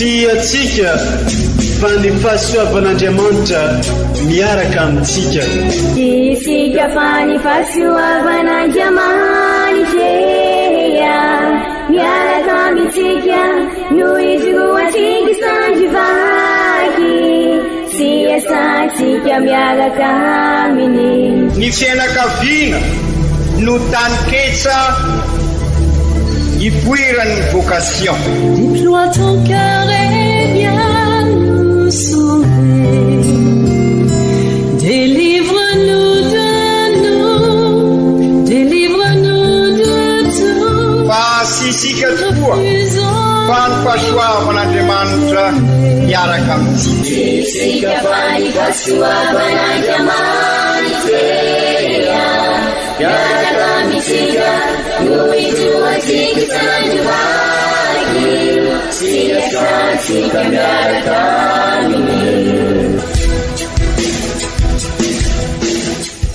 Tsy antsika fa ny fahasoavan'Andriamanitra miaraka amintsika. Tsy isika fa ny fahasoavan'Andriamanitra miaraka amintsika no ijoroantsika sandry vaky sy iasantsika miaraka aminy. Ny fianakaviana no taninketsa ipoiran'ny vocation. Déploie ton cœur et viens nous sauver. Délivre-nous de nous, délivre-nous de tout. Fa tsy isika tokoa fa ny fahasoavan'Andriamanitra miaraka amintsika. Tsy isika fa ny fahasoavan'Andriamanitra miaraka amintsika no ijoroantsika sandry vaky sy iasantsika miaraka aminy.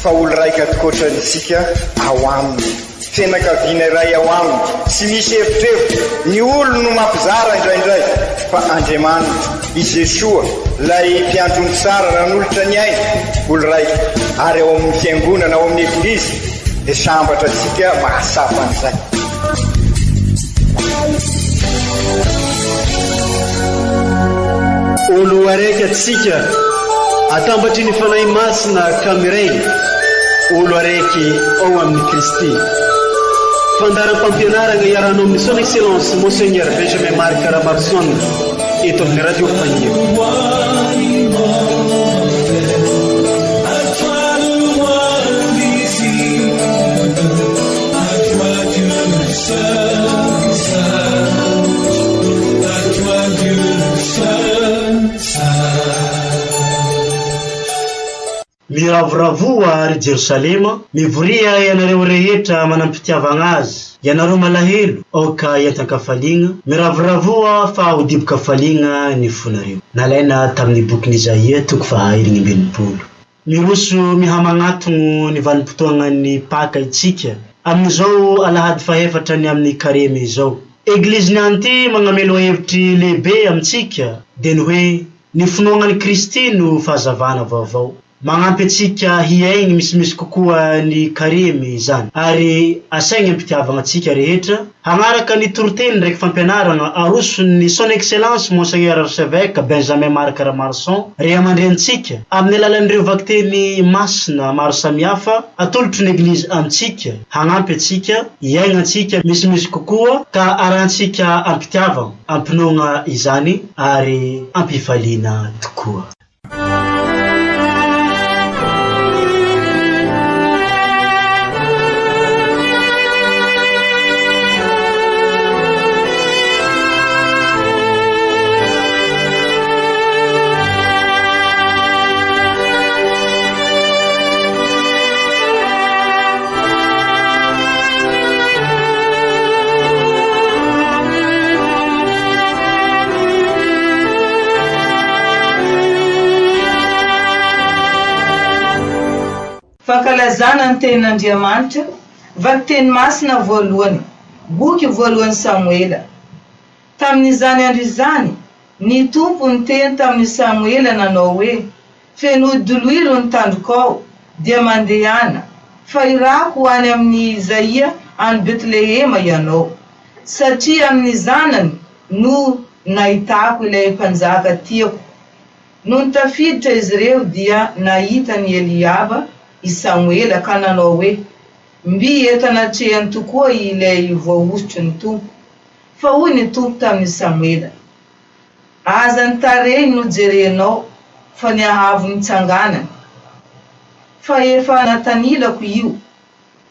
Fa olo raika tokoatrany isika ao aminy. Fianakaviana iray ao aminy, tsy misy evitrevitra, ny olony no mampizara indraindray, fa Andriamanitra, i Jesoa, ilay mpiandry ondry tsara nanolotra ny ainy, olo raika, ary ao amin'ny Fiangonana, ao amin'ny Eglizy, dia sambatra antsika mahatsapa an'izay. Olo araiky atsika atambatry ny Fanahy Masina ka miray olo araiky ao amin'i Kristy. Fandaharam-pampianaragna iarahanao amin'ny Son Excellence Monseigneur Benjamin Marc Ramaroson eto amin'ny Radio Fanilo. Miravoravoa, ry Jerosalema, mivoria ianareo rehetra manam-pitiavagna azy, ianareo malahelo, aoka hientan-kafaliagna, miravoravoa fa ho dibo-kafaliagna ny fonareo. Nalaina tamin'ny bokin'i Izaia toko faha 61. Miroso mihamagnatogno ny vanim-potoagnan'ny Paka itsika amin'izao alahady fahefatra ny amin'ny Karemy izao. Eglizy ny anty magname lohahevitry lehibe amintsika dia ny hoe ny finoagna an'i Kristy no fahazavana vaovao. Magnampy antsika hiaigny misimisy kokoa ny Karemy izany ary asaigny am-pitiavagna antsika rehetra Hagnaraka ny toriteny ndraiky fampianaragna aroson'ny Son Excellence Monseigneur Archevêque Benjamin Marc Ramaroson ray aman-drenintsika, amin'ny alalan'ireo vakiteny masina maro samihafa atolotry ny Eglizy amintsika, hagnampy antsika hiaignantsika misimisy kokoa ka arahantsika am-pitiavagna, am-pinoagna izany ary am-pifaliana tokoa. Fankalazana ny Tenin'Andriamanitra, Vakiteny Masina voalohany, Boky voalohan'i Samoela. Tamin'izany andro izany, ny Tompo niteny tamin'i Samoela nanao hoe, Fenoy diloilo ny tandrokao, dia mandehana, fa irako ho any amin'i Izaia any Betlehema ianao, satria amin'ny zanany no nahitako ilay mpanjaka tiako. Nony tafiditra izy ireo dia nahita an'i Eliaba i Samoela ka nanao hoe, Mby eto anatrehany tokoa ilay voahosotry ny Tompo. Fa hoy ny Tompo tamin'i Samoela, Aza ny tarehiny no jerenao fa ny hahavon'ny tsanganany. Fa efa natanilako io.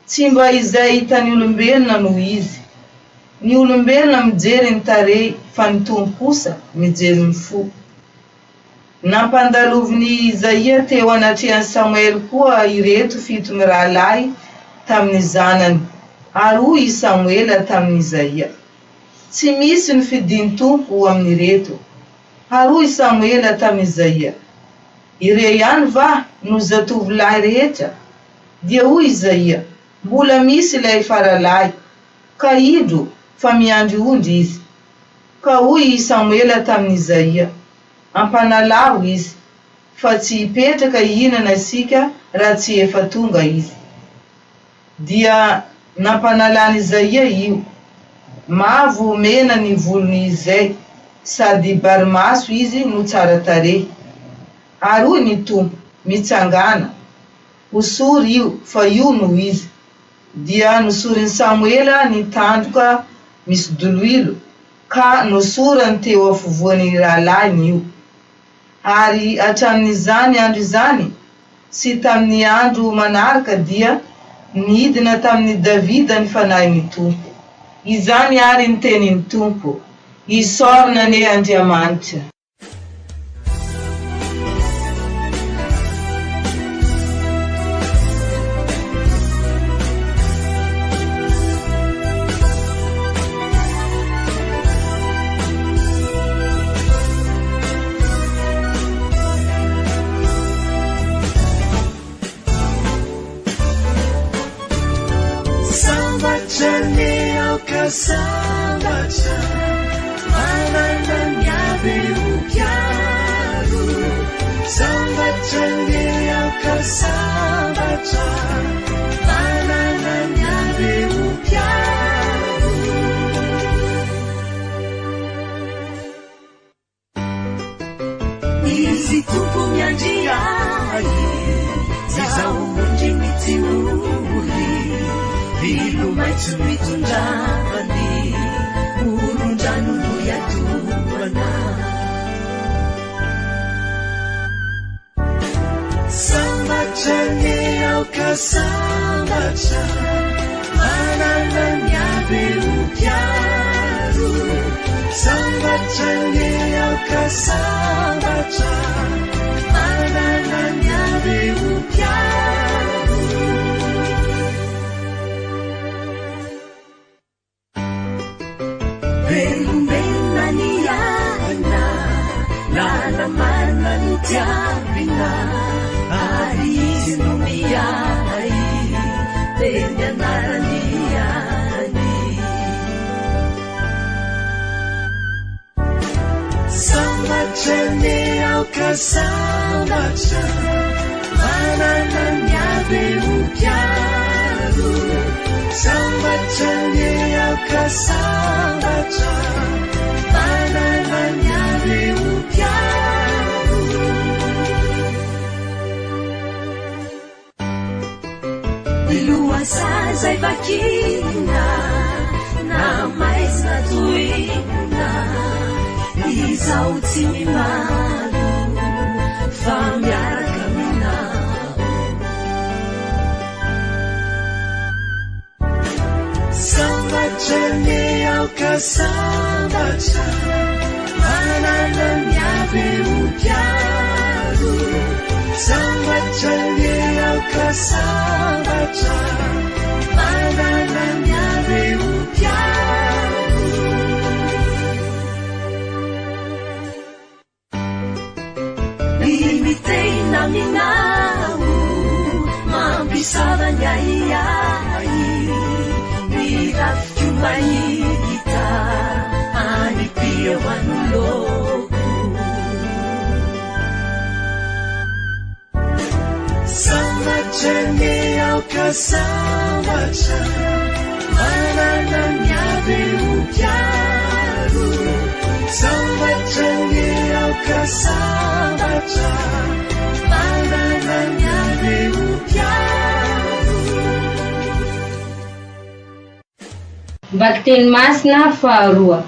Tsy mba izay hitan'ny olombelona no izy. Ny olombelona mijery ny tarehy fa ny Tompo kosa mijery ny fo. Nampandalovin'i Izaia teo anatrehan'i Samoela koa ireto fito mirahalahy tamin'ny zanany, ary hoy i Samoela tamin'Izaia, Tsy misy ny fidin'ny Tompo ho amin'ireto. Ary hoy i Samoela tamin'i Izaia, Ireo ihany va no zatovolahy rehetra? Dia hoy Izaia, Mbola misy ilay faralahy, ka indro fa miandry ondry izy. Ka hoy i Samoela tamin'i Izaia, Ampanalaho izy, fa tsy hipetraka hihinana isika raha tsy efa tonga izy. Dia nampanalan'i Izaia io. Mavo mena ny volon'i Izay, sady barimaso izy no tsara tarehy. Ary hoy ny Tompo, Mitsangàna, hosory io, fa io no izy. Dia nosorin'i Samoela ny tandroka misy diloilo, ka nosorany teo afovoan'ny rahalahiny io. Ary hatramin'izany andro izany sy tamin'ny andro manaraka dia nidina tamin'i Davida ny Fanahin'ny Tompo. Izany àry ny tenin'ny Tompo. Isaorana anie Andriamanitra. Sambatra anie aoka sambatra manana ny avy ho mpiaro Sambatra anie aoka sambatra manana ny avy ho mpiaro Izy Tompo miandry ahy, izaho ondry mitsy ory, Vilo maitso mitondrany, moron-drano no iatoana. Sambatra anie aoka sambatra, manana ny avy ho mpiaro. Sambatra anie aoka sambatra, manana ny avy ho mpiaro. Velombelona ny aina, lala-marina no tiavina, ary Izy no miahy, dia ny anarany ihany. Sambatra anie aoka sambatra, manana ny avy ho mpiaro. Sambatra anie aoka sambatra, manana ny avy ho mpiaro. Ny lohasaha izay vakiana na maizina toy inona, izaho tsy mimalo fa miaraka aminao. Sambatra anie aoka sambatra, manana ny avy ho mpiaro. Sambatra anie aoka sambatra, manana ny avy ho mpiaro. Ny miteny aminao mampisava ny ahiahy, ny rafiko mahita any eo anoloako. Sambatra anie aoka sambatra, manana ny avy ho mpiaro. Sambatra anie aoka sambatra, manana ny avy ho mpiaro. Vakiteny masina faharoa.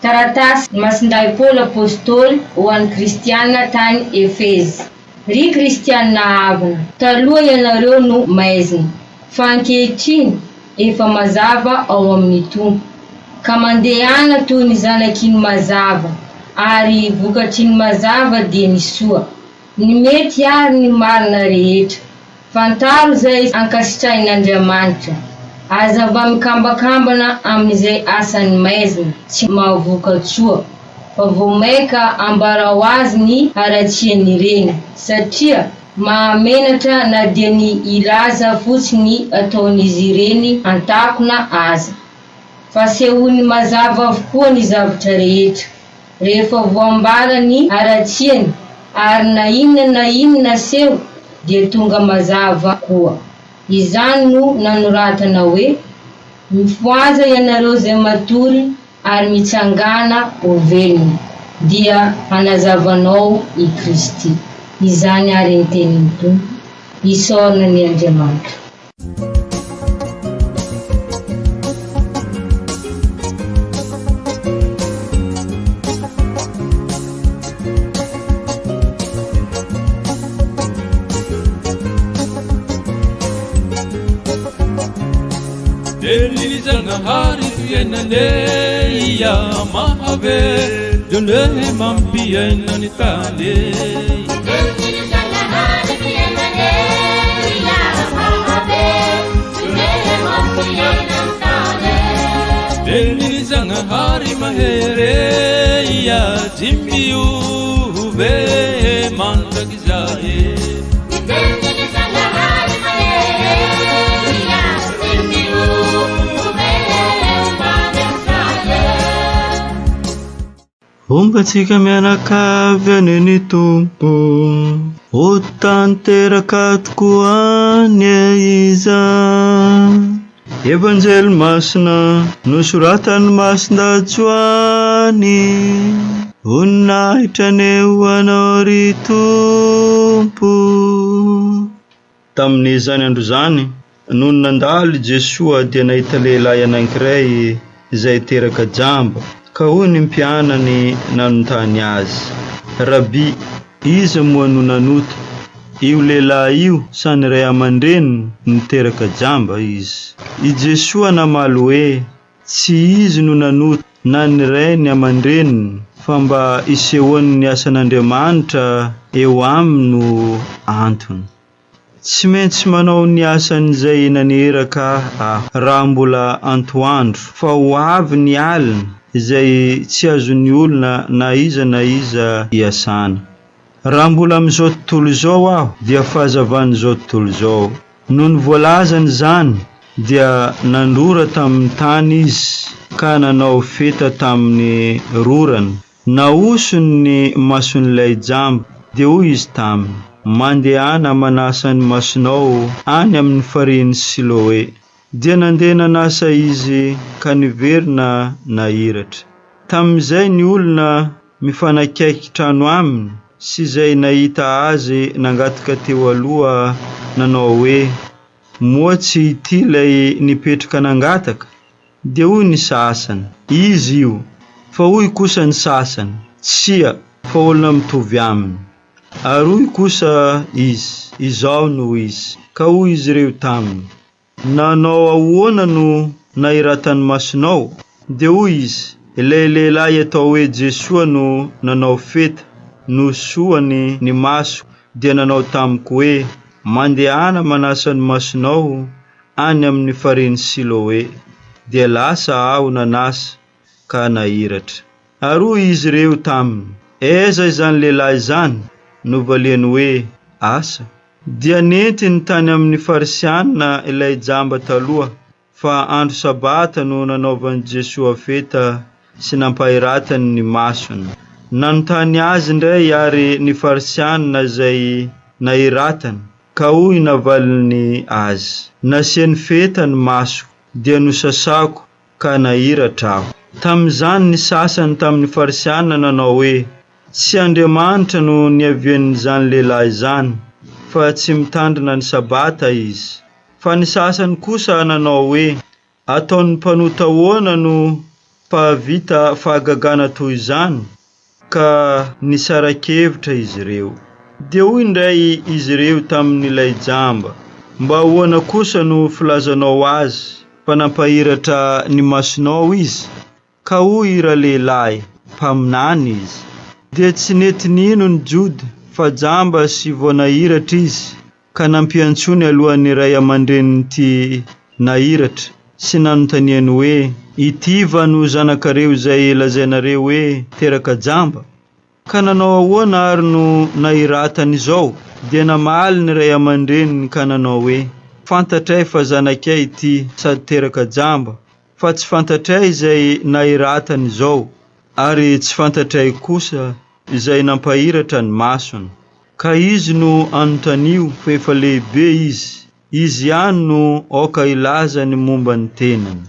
Taratasy Masindahy Paoly Apostoly ho an'ny Kristiana tany Efezy. Ry Kristiana havana, taloha ianareo no maizina, fa ankehitriny efa mazava ao amin'ny Tompo. Ka mandehana toy ny zanaky ny mazava, ary vokatry ny mazava dia ny soa, ny mety ary ny marina rehetra. Fantaro izay ankasitrahin'Andriamanitra. Aza mba mikambakambana amin'izay asan'ny maizina tsy mahavoka-tsoa, fa vao mainka ambarao azy ny haratsian'ireny, satria mahamenatra na dia ny hilaza fotsiny ny ataon'izy ireny an-takona aza. Fa asehony mazava avokoa ny zavatra rehetra, rehefa voambara ny haratsiany, ary na inona na inona aseho dia tonga mazava koa. Izany no nanoratana hoe, Mifohaza ianareo izay matory ary mitsangàna ho velona, dia hanazava anao i Kristy. Izany àry ny tenin'ny Tompo. Isaorana ny Andriamanitra. Zanahary fiainane ia mahavelone mampiaina ny tany. Tenin'i Zagnahary mahery ia tsy miova e mandrakizay e. Tenin'i Zagnahary mahery ia tsy miova e mandrakizay e. Homba antsika mianakavy anie ny Tompo. Ho tanteraka tokoa anie izany. Evanjely masina nosoratan'i Masindahy Joany. Voninahitra anie ho Anao ry Tompo. Tamin'izany andro izany, nony nandalo i Jesoa dia nahita lehilahy anankiray izay teraka jamba, ka hoy ny mpianany nanontany Azy, Rabi, iza moa no nanota, io lehilahy io sa ny ray aman-dreniny no teraka jamba izy? I Jesoa namaly hoe, Tsy izy no nanota na ny rainy aman-dreniny fa mba hisehoan'ny asan'Andriamanitra eo aminy no antony. Tsy maintsy manao ny asan'izay naniraka ahy aho raha mbola antoandro, fa ho avy ny alina izay tsy azon'ny olona na iza na iza iasana. Raha mbola amin'izao tontolo izao aho dia fahazavan'izao tontolo izao. Nony voalazany izany, dia nandrora tamin'ny tany izy ka nanao feta tamin'ny rorany. Nahosony ny mason'ilay jamba, dia hoy izy taminy, Mandehana manasa ny masonao any amin'ny farihin'i Siloe. Dia nandeha nanasa izy ka niverina nahiratra. Tamin'izay ny olona mifanakaiky trano aminy sy izay nahita azy nangataka teo aloha nanao hoe, Moa tsy ity ilay nipetraka nangataka? Dia hoy ny sasany, Izy io. Fa hoy kosa ny sasany, Tsia, fa olona mitovy aminy. Ary hoy kosa izy, Izaho no izy. Ka hoy izy ireo taminy, Nanao ahoana no nahiratan'ny masonao? Dia hoy izy, Ilay lehilahy atao hoe Jesoa no nanao feta, nosoany ny masoko, dia nanao tamiko hoe, Mandehana manasa ny masonao any amin'ny farihin'i Siloe. Dia lasa aho nanasa, ka nahiratra. Ary hoy izy ireo taminy, Aiza izany lehilahy izany? Novaliany hoe, Asa. Dia nentiny tany amin'ny Farisianina ilay jamba taloha, fa andro Sabata no nanaovan'i Jesoa feta sy nampahiratany ny masony. Nanontany azy indray àry ny Farisianina izay nahiratany, ka hoy navaliny azy, Nasiany feta ny masoko, dia nosasako, ka nahiratra aho. Tamin'izany ny sasany tamin'ny Farisianina nanao hoe, Tsy Andriamanitra no niavian'izany lehilahy izany, fa tsy mitandrina ny Sabata izy. Fa ny sasany kosa nanao hoe, Ataon'ny mpanota ahoana no mpahavita fahagagana toy izany? Ka nisara-kevitra izy ireo. Dia hoy indray izy ireo tamin'ilay jamba, Mba ahoana kosa no filazanao azy fa nampahiratra ny masonao izy? Ka hoy ralehilahy, Mpaminany izy. Dia tsy nety nino ny Jody fa jamba sy vao nahiratra izy, ka nampiantsoany alohan'ny ray aman-drenin'ity nahiratra sy nanontaniany hoe, Ity va no zanakareo izay lazainareo hoe teraka jamba? Ka nanao ahoana ary no nahiratany izao? Dia namaly ny ray aman-dreniny ka nanao hoe, Fantatray fa zanakay ity sady teraka jamba. Fa tsy fantatray izay nahiratany izao, ary tsy fantatray kosa izay nampahiratra ny masony. Ka izy no anontanio fa efa lehibe izy, izy ihany no aoka hilaza ny momba ny tenany.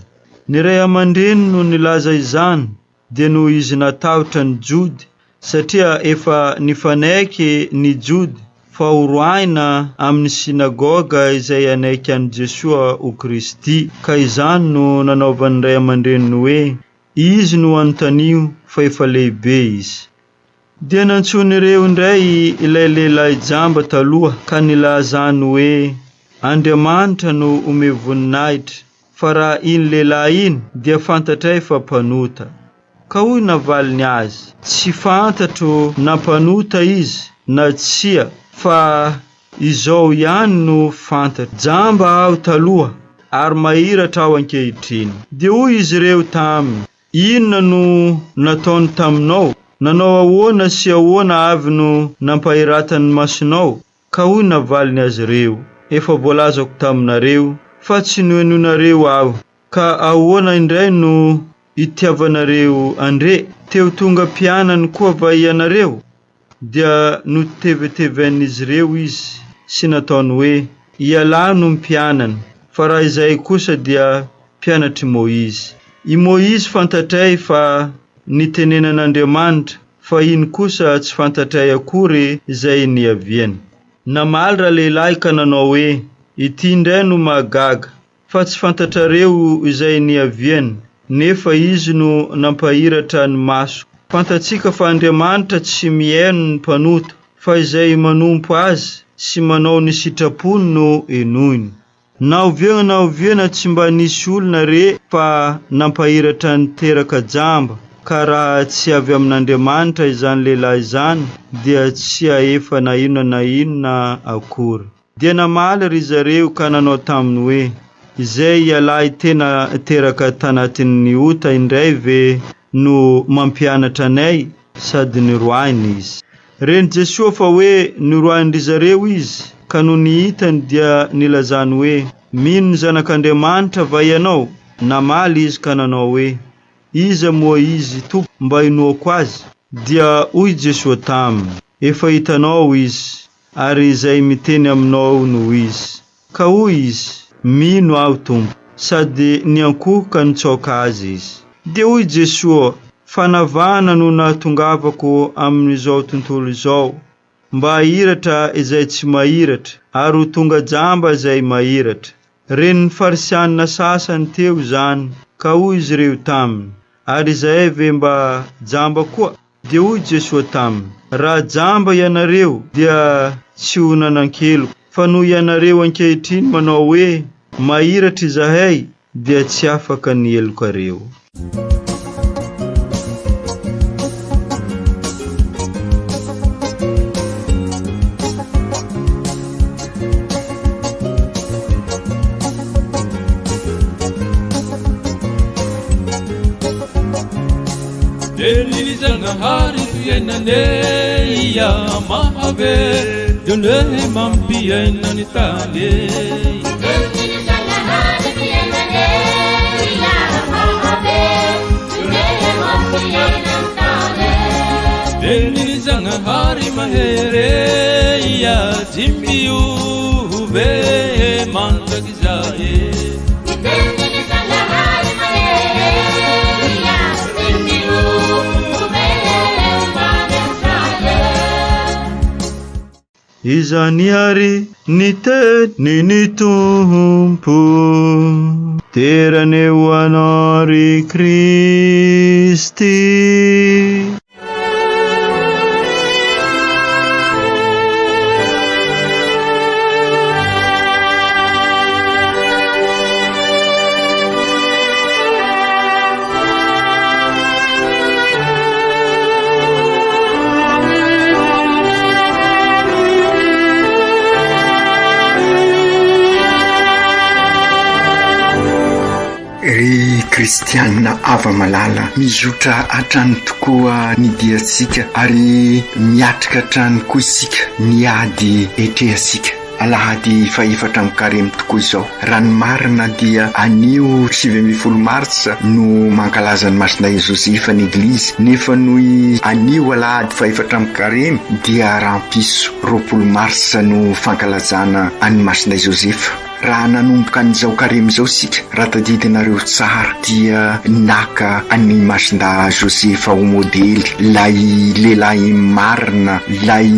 Ny ray aman-dreniny no nilaza izany, dia noho izy natahotra ny Jody, satria efa nifanaiky ny Jody fa horoahina amin'ny synagoga izay hanaiky an'i Jesoa ho Kristy, ka izany no nanaovan'ny ray aman-dreniny hoe, Izy no anontanio fa efa lehibe izy. Dia nantsoin'ireo indray ilay lehilahy jamba taloha ka nilazany hoe, Andriamanitra no omeo voninahitra, fa raha iny lehilahy iny dia fantatray fa mpanota. Ka hoy navaliny azy, Tsy fantatro na mpanota izy na tsia, fa izao ihany no fantatro, jamba aho taloha ary mahiratra aho ankehitriny. Dia hoy izy ireo taminy, Inona no nataony taminao? Nanao ahoana sy ahoana avy no nampahiratany ny masonao? Ka hoy navaliny azy ireo, Efa voalazako taminareo, fa tsy nohenoinareo aho. Ka ahoana indray no itiavanareo andre? Te ho tonga mpianany koa va ianareo? Dia noteveteven'izy ireo izy sy nataony hoe, Ialahy no mpianany, fa raha izahay kosa dia mpianatr'i Môizy. I Môizy fantatray fa nitenenan'Andriamanitra, fa iny kosa tsy fantatray akory izay niaviany. Namaly ralehilahy ka nanao hoe, Ity indray no mahagaga, fa tsy fantatrareo izay niaviany, nefa Izy no nampahiratra ny maso. Fantatsika fa Andriamanitra tsy mihaino ny mpanota, fa izay manompo Azy sy manao ny sitrapony no henoiny. Na oviana na oviana tsy mba nisy olona re fa nampahiratra ny teraka jamba, ka raha tsy avy amin'Andriamanitra izany lehilahy izany dia tsy hahefa na inona na inona akory. Dia namaly ry zareo ka nanao taminy hoe, Izay ialahy tena teraka tanatin'ny ota indray ve no mampianatra anay? Sady noroahiny izy. Ren'i Jesoa fa hoe noroahin-dry zareo izy, ka nony hitany dia nilazany hoe, Mino ny Zanak'Andriamanitra va ianao? Namaly izy ka nanao hoe, Iza moa izy, Tompo, mba hinoako azy? Dia hoy Jesoa taminy, Efa hitanao izy, ary izay miteny aminao no izy. Ka hoy izy, Mino aho, Tompo. Sady niankohoka nitsaoka Azy izy. Dia hoy Jesoa, Fanavahana no nahatongavako amin'izao tontolo izao, mba hahiratra izay tsy mahiratra, ary ho tonga jamba izay mahiratra. Ren'ny Farisianina sasany teo izany, ka hoy izy ireo taminy, Ary izahay ve mba jamba koa? Dia hoy Jesoa taminy, Raha jamba ianareo, dia tsy ho nanan-keloka, fa noho ianareo ankehitriny manao hoe, Mahiratra izahay, dia tsy afaka ny helokareo. Tenin'i fiainana ia mahavelona mampiaina ny tany. Tenin'i fiainana ia mahavelona mampiaina ny tany. Tenin'i Zagnahary mahery ia tsy miova mandrakizay. Tenin'i Zagnahary mahery ia tsy miova mandrakizay. Izany àry ny tenin'ny Tompo, Dera anie ho Anao ry Kristy. Ry kristiana hava-malala, mizotra hatrany tokoa ny diantsika ary miatrika hatrany koa isika ny ady etrehantsika. Alahady fahefatra amin'ny karemy tokoa izao. Raha ny marina dia anio 19 martsa no mankalaza an'i Masindahy Josefa ny Eglizy, nefa noho anio alahady fahefatra amin'ny karemy dia rahampiso 20 marsa no fankalazana an'i Masindahy Josefa. Raha nanomboka an'izao karemy izao isika, raha tadidinareo tsara, dia naka an'i Masindahy Josefa ho modely, ilay lehilahy marina, ilay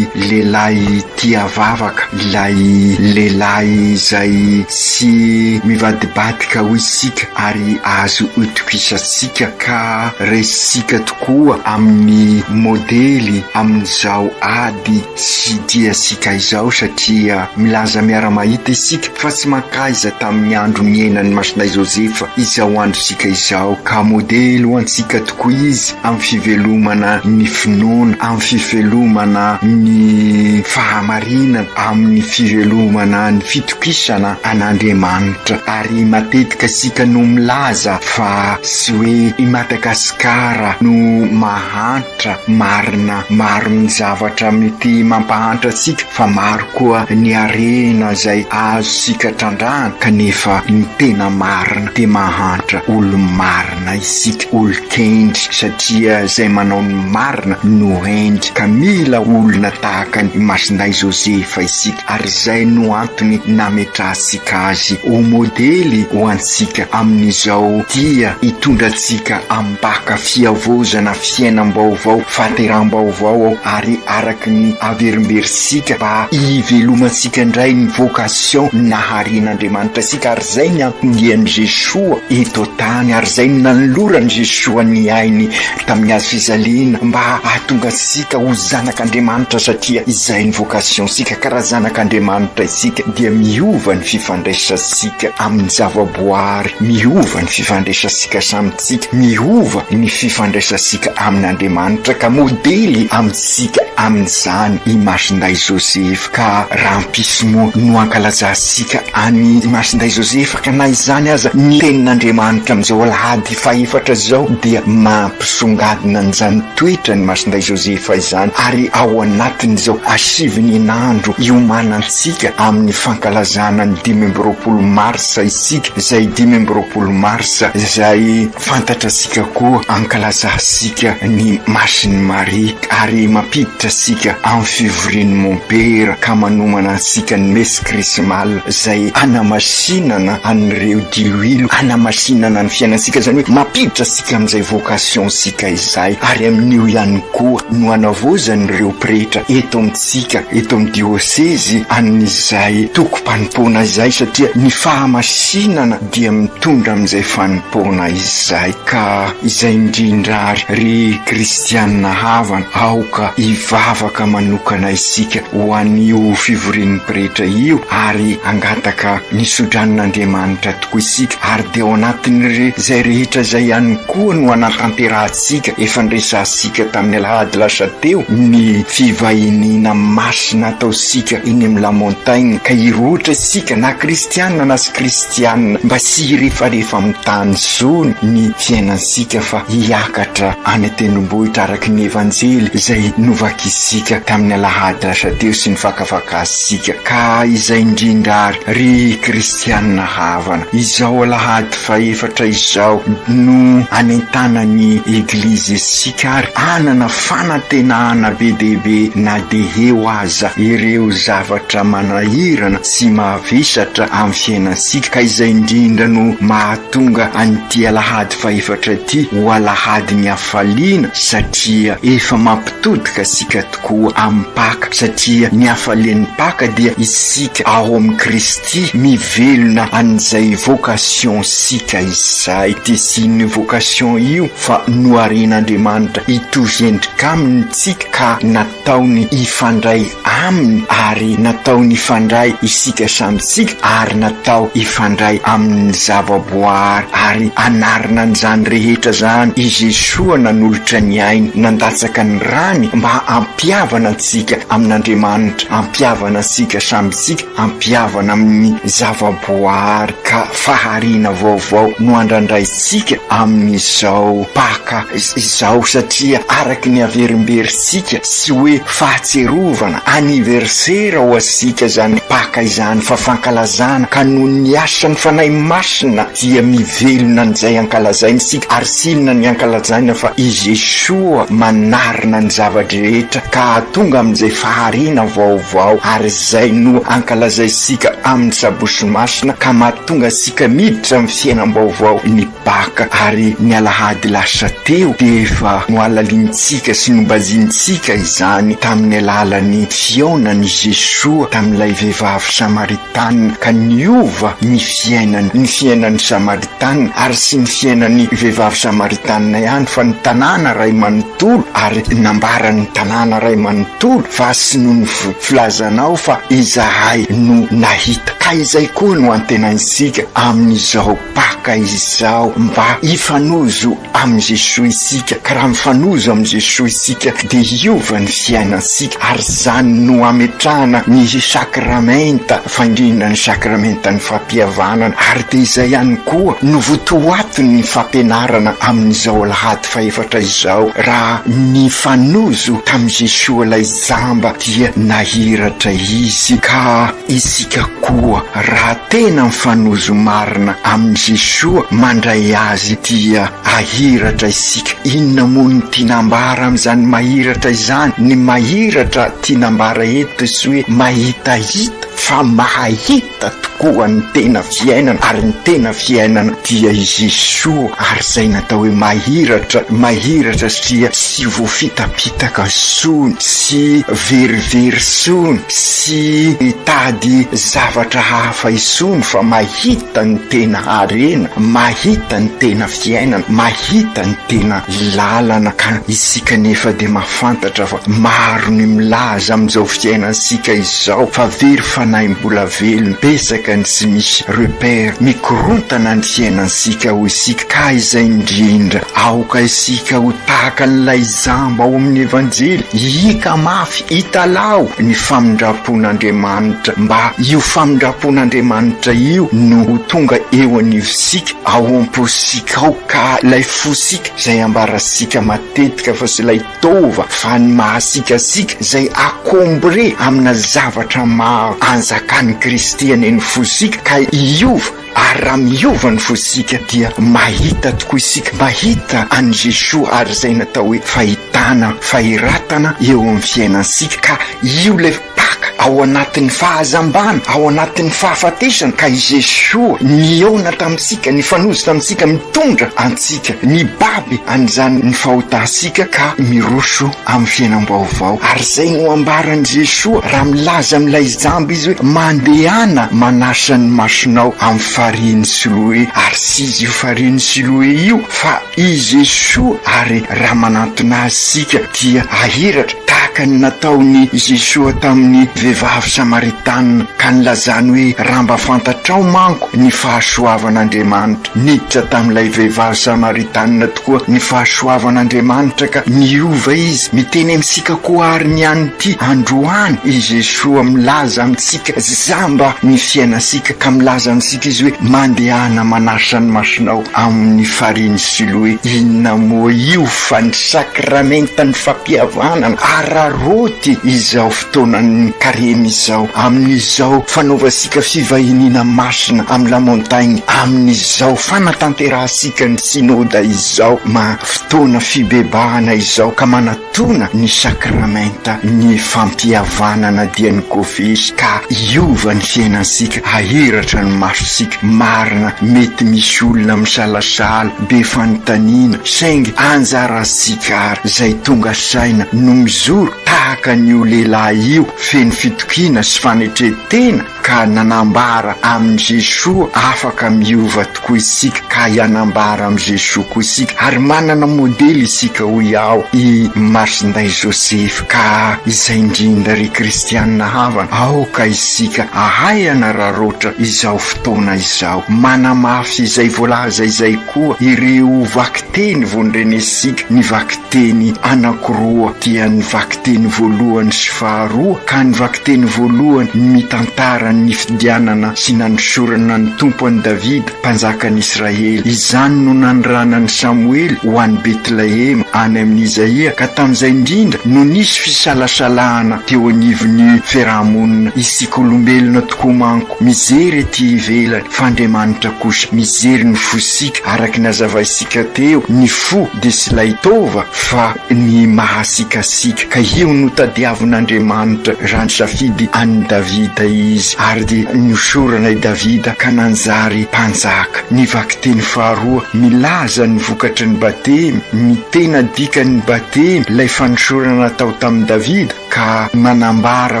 lehilahy tia vavaka, ilay lehilahy izay tsy mivadibadika hoy isika ary azo itokisantsika, ka raisintsika tokoa amin'ny modely amin'izao ady sy diantsika izao satria milaza miara-mahita isika fa tsy mankaiza tamin'ny andro niainan'i Masindahy Josefa izao androntsika izao ka modely ho antsika tokoa izy amin'ny fivelomana ny finoana, amin'ny fivelomana ny fahamarinana, amin'ny fivelomana ny fitokisana an'Andriamanitra ary matetika isika no milaza fa tsy hoe i Madagasikara no mahantra Tra marina, maro ny zavatra mety mampahantra antsika fa maro koa ny harena izay azontsika trandrahana kanefa ny tena marina dia mahantra olo-marina isika, olon-kendry satria izay manao ny marina no hendry ka mila olona tahaka an'i Masindahy Josefa isika ary izay no antony nametrahantsika azy ho modely ho antsika amin'izao dia hitondra antsika am-baka fihavaozana fiainam-baovao, fahateraham-baovao ao ary araka ny averimberintsika mba hivelomantsika indray ny vocation naharian'Andriamanitra antsika ary izay ny anton-dian'i Jesoa eto an-tany ary izay no nanoloran'i Jesoa ny ainy tamin'ny hazo fijaliana mba hahatonga antsika ho zanak'Andriamanitra satria izay ny vocation-tsika ka raha zanak'Andriamanitra isika dia miova ny fifandraisantsika amin'ny zavaboary, miova ny fifandraisantsika samy tsika, miova ny fifandraisantsika amin'Andriamanitra ka modely amintsika amin'izany i Masindahy Josefa ka rahampiso moa no ankalazantsika an'i Masindahy Josefa ka na izany aza ny tenin'Andriamanitra amin'izao alahady fahefatra izao dia mampisongadina an'izany toetran'i Masindahy Josefa izany ary ao anatin'izao hasivin'inandro iomanantsika amin'ny fankalazana ny 25 marsa isika izay 25 marsa izay fantatrasika koa ankalazasika ny Masin'i Maria ary mampiditra asika amin'ny fivorian'ny mompera ka manomana antsika ny messe chrismale izay anamasinana an'ireo diloilo anamasinana ny fiainantsika izany hoe mampiditra antsika amin'izay vocation-tsika izay ary amin'io ihany koa no anavaozan'ireo pretra eto amintsika eto amin'ny diosezy an'izay tokom-panompoana izay satria ny fahamasinana dia mitondra amin'izay fanompoana izay ka izay indrindra ary ry kristianina havana aoka hivavaka manokana isika ho an'io fivorian'ny pretra io ary hangataka ny sodranon'Andriamanitra tokoa isika ary dia ao anatin'izay rehetra izay ihany koa no hanatanterahantsika efa niresahantsika tamin'ny alahady lasa teo ny fivahiniana masina ataontsika eny amin'ny la montagne ka hirohotra isika na kristianina na tsy kristianina mba tsy hirefarefa amin'ny tany intsony ny fiainantsika fa hiakatra any an-tendrombohitra araka ny evanjely izay novakintsika tamin'ny alahady lasa teo sy ny fakafakasintsika ka izay indrindra ary ry kristianina havana izao alahady fahefatra izao no anentanan'ny Eglizy antsika ary hanana fanantenana be dia be na dia eo aza ireo zavatra manahirana sy mavesatra amin'ny fiainantsika ka izay indrindra no mahatonga an'ity alahady fahefatra ity ho alahadin'ny hafaliana satria efa mampitodika antsika tokoa amin'ny Paka satria ny hafalian'ny Paka dia isika ao amin'i Kristy mivelona an'izay vocation-tsika izay dia tsy inona io vocation io fa noharian'Andriamanitra hitovy endrika aminy tsika ka nataony hifandray aminy ary nataony hifandray isika samy tsika ary natao hifandray amin'ny zavaboary ary hanarina an'izany rehetra izany i Jesoa nanolotra ny ainy nandatsaka ny rany mba hampihavana antsika amin'Andriamanitra hampihavana antsika samy tsika hampihavana. fihaonana amin'ny zava-boahary ka fahariana vaovao no andrandraintsika amin'izao Paka izao satria araka ny averimberintsika tsy hoe fahatsiarovana, anniversaire ho antsika izany Paka izany fa fankalazana ka noho ny asan'ny Fanahy Masina dia mivelona an'izay ankalazaina isika ary tsy inona ny ankalazaina fa i Jesoa manarina ny zava-drehetra ka hahatonga amin'izay fahariana vaovao ary izay no ankalazaintsika amin'ny Sabosy Masina ka mahatonga antsika miditra amin'ny fiainam-baovao ny Paka ary ny alahady lasa teo dia efa nohalalinintsika sy nobazinintsika izany tamin'ny alalan'ny fihaonan'i Jesoa tamin'ilay vehivavy Samaritanina ka niova ny fiainany, ny fiainan'ny Samaritanina ary tsy ny fiainan'ny vehivavy Samaritanina ihany fa ny tanàna iray manontolo ary nambaran'ny tanàna iray manontolo fa tsy noho ny filazanao fa izahay no nahita ka izay koa no antenaintsika amin'izao Paka izao mba hifanojo amin'i Jesoa isika, ka raha mifanojo amin'i Jesoa isika dia hiova ny fiainantsika, ary izany no hametrahana ny sakramenta, fa indrindra ny sakramentan'ny fampihavanana, ary dia izay ihany koa no votoatin'ny fampianarana amin'izao alahady fahefatra izao, raha nifanojo tamin'i Jesoa ilay jamba dia nahiratra izy, ka isika koa raha tena mifanojo marina amin'i Jesoa mandray Azy dia ahiratra isika. Inona moa no tiana ambara amin'izany mahiratra izany? Ny mahiratra tiana ambara eto dia tsy hoe mahitahita fa mahahita tokoa ny tena fiainana ary ny tena fiainana dia i Jesoa ary izay natao hoe mahiratra, mahiratra satria tsy voafitapitaka intsony, tsy verivery intsony, tsy hitady zavatra hafa intsony fa mahita ny tena harena, mahita ny tena fiainana, mahita ny tena lalana ka isika nefa dia mahafantatra fa maro ny milaza amin'izao fiainantsika izao fa very fanahy mbola velona, betsaka ny tsy misy repère, mikorontana ny fiainantsika hoy isika ka izay indrindra aoka isika ho tahaka an'ilay jamba ao amin'ny Evanjely, hihiaka mafy Hitalaho ny famindram-pon'Andriamanitra mba io famindram-pon'Andriamanitra io no ho tonga eo anivontsika, ao am-pontsika ao, ka ilay fosika izay ambarantsika matetika fa tsy ilay taova fa ny maha-asika antsika izay encombré amina zavatra maro anjakan'i Kristy anie ny fosika ka hiova. Ary raha miova ny fontsika dia mahita tokoa isika, mahita an'i Jesoa ary izay natao hoe fahitana, fahiratana eo amin'ny fiainantsika ka io ilay Paka ao anatin'ny fahazambana, ao anatin'ny fahafatesana ka i Jesoa nihaona tamintsika, nifanojo tamintsika, mitondra antsika, nibaby an'izany ny fahotantsika ka miroso amin'ny fiainam-baovao. Ary izay no ambaran'i Jesoa raha milaza amin'ilay jamba izy hoe, Mandehana manasa ny masonao amin'ny farihin'i Siloe. Ary tsy izy io farihin'i Siloe io fa i Jesoa. Ary raha manantona Azy isika dia hahiratra tahaka ny nataon'i Jesoa tamin'ny vehivavy Samaritanina ka nilazany hoe, Raha mba fantatrao manko ny fahasoavan'Andriamanitra. Niditra tamin'ilay vehivavy Samaritanina tokoa ny fahasoavan'Andriamanitra ka niova izy. Miteny amintsika koa àry ny an'ity androany i Jesoa milaza amintsika jamba ny fiainantsika ka milaza amintsika izy hoe mandehana manasa ny masonao amin'ny farihin'i Siloe. Inona moa io fa ny sakramentan'ny fampihavanana. Araraoty izao fotoanan'ny karemy izao, amin'izao fanaovantsika fivahiniana masina amin'ny La Montagne, amin'izao fanatanterahantsika ny Synoda izao, ma fotoana fibebahana izao ka manatona ny sakramenta ny fampihavanana dia ny kofesy ka hiova ny fiainantsika, hahiratra ny masontsika, marina mety misy olona misalasala, be fanontaniana, saingy anjarantsika ary izay tonga saina no mijoro Tahaka an'io lehilahy io feno fitokiana sy fanetren-tena ka nanambara amin'i Jesoa, afaka miova tokoa isika ka hianambara amin'i Jesoa koa isika ary manana modely isika hoy aho i Masindahy Joseph ka izay indrindra ry kristianina havana aoka isika ahay hanararaotra izao fotoana izao manamafy izay voalaza izay koa ireo vakiteny vao norenesika ny vakiteny anankiroa dia ny vakiteny. vakiteny voalohany sy faharoa, ka ny vakiteny voalohany ny mitantara ny nifidianana sy nanosorana ny Tompo an'i Davida, mpanjakan'i Israely. Izany no nanoranan'i Samoela ho any Betlehema, any amin'i Izaia, ka tamin'izay indrindra no nisy fisalasalana teo anivon'ny fiaraha-monina. Isika olombelona tokoa manko mijery ety ivelany, fa Andriamanitra kosa mijery ny fosika. Araka ny hazavaintsika teo, ny fo dia tsy ilay taova fa ny mahasikasika, ka io no tadiavin'Andriamanitra raha nisafidy an'i Davida izy, ary dia nosorana i Davida ka nanjary mpanjaka. Ny vakiteny faharoa milaza ny vokatry ny batemy, ny tena dikan'ny batemy, ilay fanosorana natao tamin'i Davida, ka manambara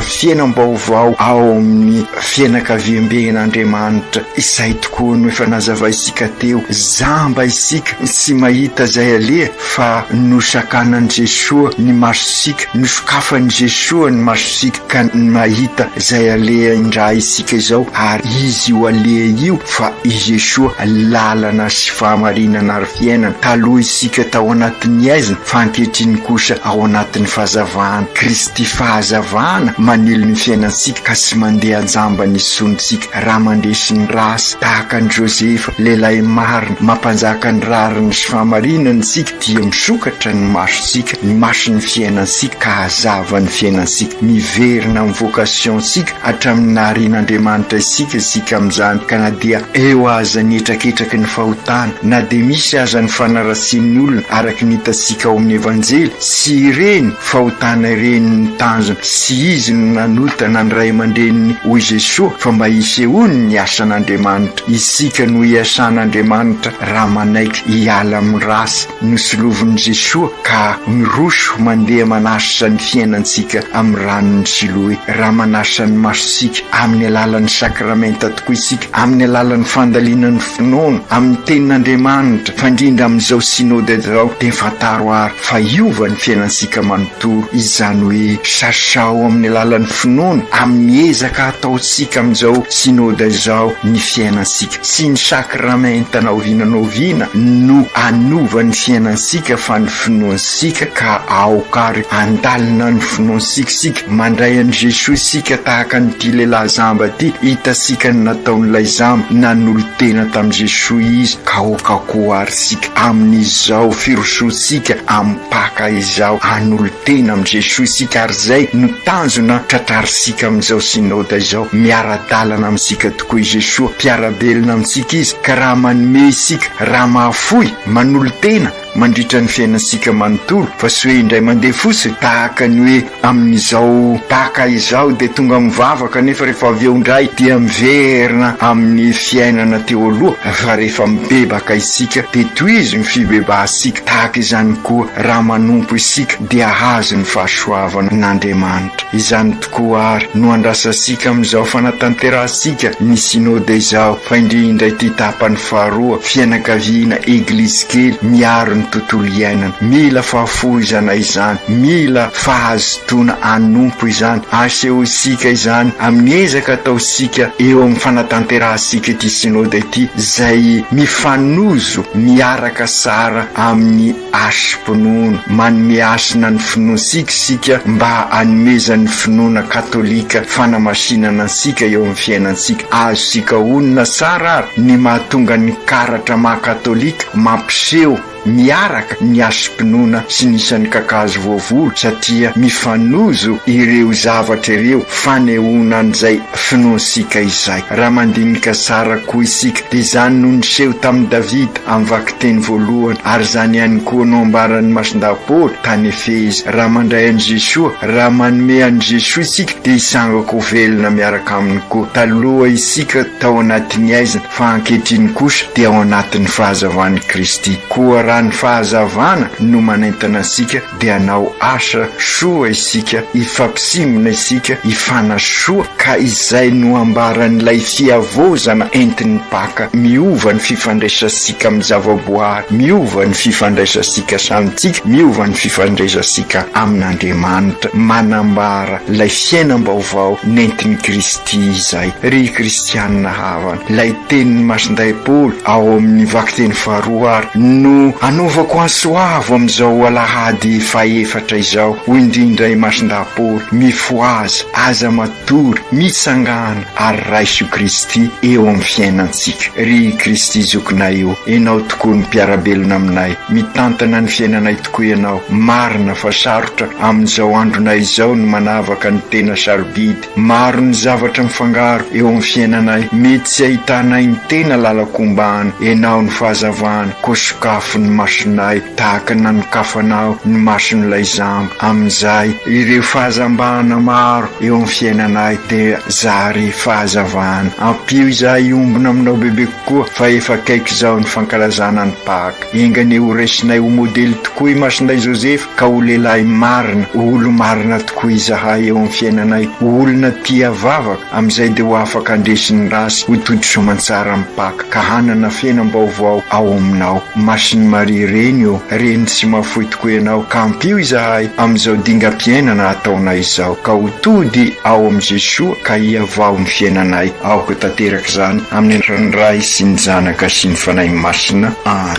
fiainam-baovao ao amin'ny fianakaviamben'Andriamanitra. Izay tokoa no efa nazavaintsika teo, jamba isika tsy mahita izay aleha, fa nosakanan'i Jesoa ny masontsika, nosokafan'i Jesoa ny masontsika ka mahita izay aleha indray isika izao, ary Izy io aleha io fa i Jesoa lalana sy fahamarinana ary fiainana. Taloha isika tao anatin'ny aizina fa ankehitriny kosa ao anatin'ny fahazavana. Kristy fahazavana manilo ny fiainantsika ka tsy mandeha an-jambany intsony isika raha mandresy ny ratsy tahaka an'i Josefa, lehilahy marina, mampanjaka ny rariny sy fahamarinana isika dia misokatra ny masontsika, ny mason'ny fiainantsika ka hazava ny fiainantsika, miverina amin'ny vocation-tsika hatramin'ny naharian'Andriamanitra isika isika amin'izany ka na dia eo aza ny hetraketraky ny fahotana, na dia misy aza ny fanaratsian'ny olona araka ny hitantsika ao amin'ny Evanjely, tsy ireny fahotana ireny ny tanjona, tsy izy no nanota na ny ray aman-dreniny hoy Jesoa fa mba hisehoany ny asan'Andriamanitra, isika no hiasan'Andriamanitra raha manaiky hiala amin'ny ratsy nosolovin'i Jesoa ka miroso mandeha manasa ny fiainantsika amin'ny ranon'i Siloe, raha manasa ny masontsika amin'ny alalan'ny sakramenta tokoa isika, amin'ny alalan'ny fandalinan'ny finoana, amin'ny tenin'Andriamanitra, fa indrindra amin'izao Synode izao dia fantaro ary fa hiova ny fiainantsika manontolo, izany hoe sasao amin'ny alalan'ny finoana, amin'ny ezaka ataontsika amin'izao Synode izao ny fiainantsika. Tsy ny sakramenta na oviana na oviana no hanova ny fiainantsika fa ny finoantsika, ka aoka ary handalina ny finoantsika isika, mandray an'i Jesoa isika tahaka an'ity lehilahy jamba ity, hitantsika ny nataon'ilay jamba, nanolo-tena tamin'i Jesoa izy, ka aoka koa ary isika. Amin'izao firosoantsika amin'ny Paka izao, hanolo-tena amin'i Jesoa isika ary izay no tanjona tratrarintsika amin'izao Synoda izao. Miara-dalana amintsika tokoa i Jesoa, mpiara-belona amintsika Izy, ka raha manome isika, raha mahafoy, manolo-tena mandritra ny fiainantsika manontolo, fa tsy hoe indray mandeha fotsiny, tahaka ny hoe Amin'izao Paka izao dia tonga mivavaka nefa rehefa avy eo indray dia miverina amin'ny fiainana teo aloha fa rehefa mibebaka isika dia tohizo ny fibebahantsika tahaka izany koa raha manompo isika dia hahazo ny fahasoavan'Andriamanitra. Izany tokoa ary no andrasantsika amin'izao fanatanterahantsika ny Synode izao fa indrindra ity tapany faharoa fianakaviana Eglizy kely miaro ny tontolo iainana. Mila fahafoizana izany, mila fahazotoana hanompo izany. Asehontsika izany amin'ny ezaka ataontsika eo amin'ny fanatanterahantsika ity Synoda ity izay mifanojo miaraka tsara amin'ny hasim-pinoana. Manome hasina ny finoantsika isika mba hanomezan'ny finoana katolika fanamasinana antsika eo amin'ny fiainantsika. Azontsika onona tsara ary ny mahatonga ny karatra maha katolika mampiseho miaraka ny hasim-pinoana sy ny isan'ny kakazo voavoly satria mifanojo ireo zavatra ireo fanehoana an'izay finoantsika izay. Raha mandinika tsara koa isika dia izany no niseho tamin'i Davida amin'ny vakiteny voalohany ary izany ihany koa no ambaran'i Masindahy Paoly tany Efezy. Raha mandray an'i Jesoa, raha manome an'i Jesoa isika dia hisangako ho velona miaraka aminy koa. Taloha isika tao anatin'ny haizina fa ankehitriny kosa dia ao anatin'ny fahazavan'i Kristy. Koa raha ny fahazavana no manentana antsika dia hanao asa soa isika, hifampitsimbina isika, hifanasoa, ka izay no ambaran'ilay fihavaozana entin'ny Paka, miova ny fifandraisantsika amin'ny zavaboary, miova ny fifandraisantsika samy tsika, miova ny fifandraisantsika amin'Andriamanitra, manambara ilay fiainam-baovao nentin'i Kristy izay. Ry kristianina havana, ilay tenin'i Masindahy Paoly ao amin'ny vakiteny faharoa ary no. Anaovako antso avo amin'izao alahady fahefatra izao, hoy indrindra i Masindahy Paoly, Mifohaza, aza matory, mitsangàna ary raiso Kristy eo amin'ny fiainantsika. Ry Kristy zokinay ô, Ianao tokoa no mpiara-belona aminay, mitantana ny fiainanay tokoa Ianao. Marina fa sarotra amin'izao andronay izao ny manavaka ny tena sarobidy. Maro ny zavatra mifangaro eo amin'ny fiainanay, mety tsy ahitanay ny tena lalan-kombana, Ianao no fahazavana, koa sokafo ny masonay tahaka ny nanokafanao ny mason'ilay jamba, amin'izay ireo fahazambana maro eo amin'ny fiainanay dia zary fahazavana. Ampio izahay hiombona aminao bebe kokoa fa efa akaiky izao ny fankalazana ny Paka. Enga anie ho raisinay ho modely tokoa i Masindahy Josefa ka ho lehilahy marina, ho olo-marina tokoa izahay eo amin'ny fiainanay, ho olona tia vavaka, amin'izay dia ho afaka handresy ny ratsy, ho tody soamantsara amin'ny Paka, ka hanana fiainam-baovao ao aminao. Masin'i Maria Reny ô, Reny tsy mahafoy tokoa ianao, ka ampio izahay amin'izao dingam-piainana ataonay izao, ka ho tody ao amin'i Jesoa ka hihavao ny fiainanay. Aoka ho tanteraka izany amin'ny anaran'ny Ray sy ny Zanaka sy ny Fanahy Masina. Amen.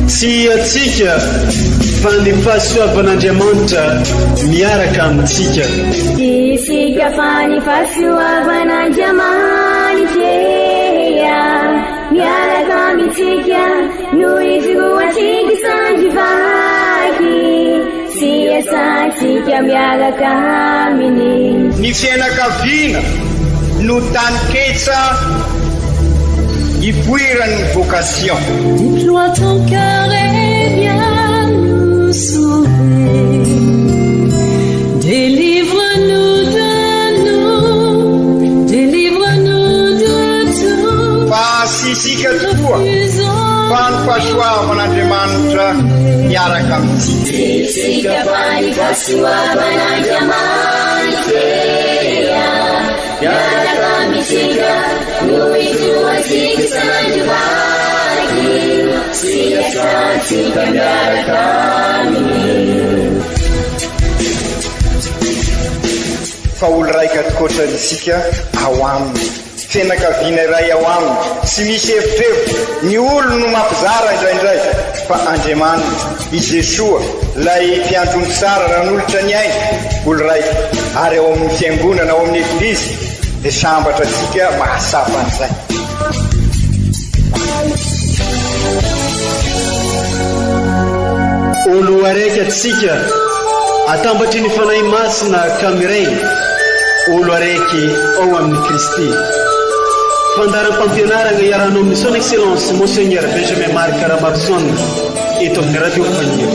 Tsy antsika fa ny fahasoavan'Andriamanitra miaraka amintsika. Tsy isika fa ny fahasoavan'Andriamanitra miaraka amintsika. No ijoroantsika sandry vaky sy iasantsika miaraka aminy. Ny fiainakaviana no taninketsa ipoiran'ny vocation. Déploie ton cœur et viens nous sauver. Délivre-nous de nous, délivre-nous de tout. Fa tsy isika tokoa fa ny fahasoavan'Andriamanitra miaraka amintsika. Tsy isika fa ny fahasoavan'Andriamanitra miaraka amintsika no ijoroantsika sandry vaky sy iasantsika miaraka aminy. Fa olo raika tokoatra isika ao aminy. Fianakaviana iray ao aminy, tsy misy evitrevitra, ny olony no mampizara indraindray, fa Andriamanitra, i Jesoa, ilay mpiandry omby tsara nanolotra ny ainy, olo raika, ary ao amin'ny fiangonana, ao amin'ny Eglizy, dia sambatra antsika mahatsapa an'izay. Olo araiky atsika atambatry ny Fanahy Masina ka miray olo araiky ao amin'i Kristy. Fandaharam-pampianaragna iarahanao amin'ny Son Excellence Monseigneur Benjamin Marc Ramaroson eto amin'ny Radio Faniry.